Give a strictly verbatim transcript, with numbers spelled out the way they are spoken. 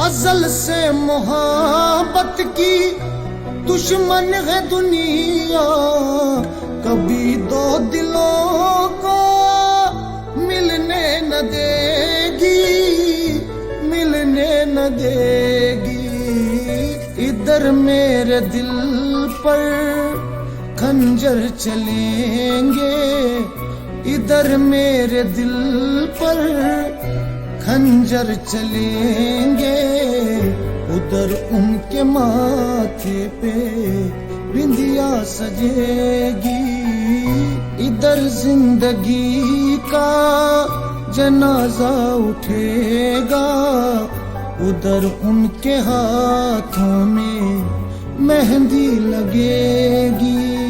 ازل سے محبت کی دشمن ہے دنیا، کبھی دو دلوں کو ملنے نہ دے گی، ملنے نہ دے گی۔ ادھر میرے دل پر خنجر چلیں گے، ادھر میرے دل پر خنجر چلیں گے، ادھر ان کے ماتھے پہ بندیا سجے گی۔ ادھر زندگی کا جنازہ اٹھے گا، ادھر ان کے ہاتھوں میں مہندی لگے گی۔